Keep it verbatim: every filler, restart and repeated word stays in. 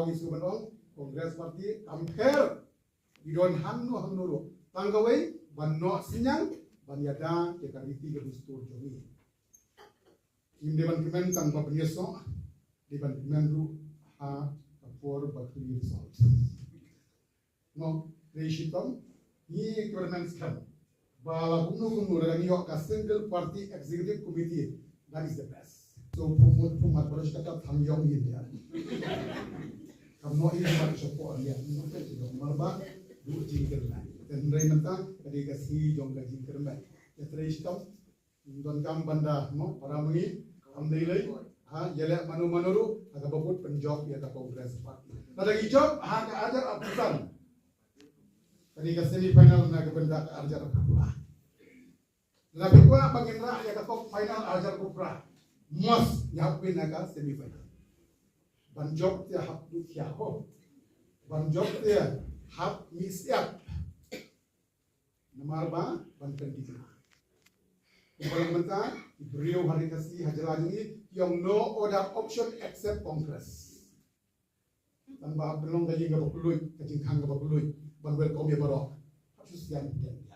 daw ngi shu ban ong Congress Party kam pher. Ngi don hangno hangno ruh. Tang kawei ban noh synñiang ban ïada ïa ka riti ka dustur jong ngi. Ngim dei ban kmen tang ba pynïasoh, dei ban kmen ruh ha ka por ba khlieh result. Mo, trei shitom, ngi kyrmen skhem ba la kumno kumno lada ngi ïoh ka single party executive committee, that is the best. So phu mut phu mat baroh shi katta tang ïong ïa. Kam noh ïa mat shapoh ïa. Namar ba duh jingkyrmen. Te hynrei mynta ka dei ka sngi jong ka jingkyrmen. Te trei shitom, donkam ban da mo para ma ngi, kam dei lei ha ïaleh mano mano ruh ha kaba bud pynjop ïa ka Congress Party. Lada ngi jop ha ka arhajar arphew san, ka dei ka semi final na ka bynta ka arhajar arphew phra. Lada phi kwah ba ngin rah ïa ka top final arhajar arphew phra, must ngi hap win ha ka semi final. Ban jop te hap duh khia ho, ban jop te hap mih siap. Namar ba ban pyndih. Kumba la mynta ki briew ha ri Khasi ha jylla jong ngi ki ong no other option except Congress. Tang ba hap pynlong ka ïing kaba kylluid, ka jingkhang kaba kylluid ban welcome ïa baroh. Hap shu sian ïa.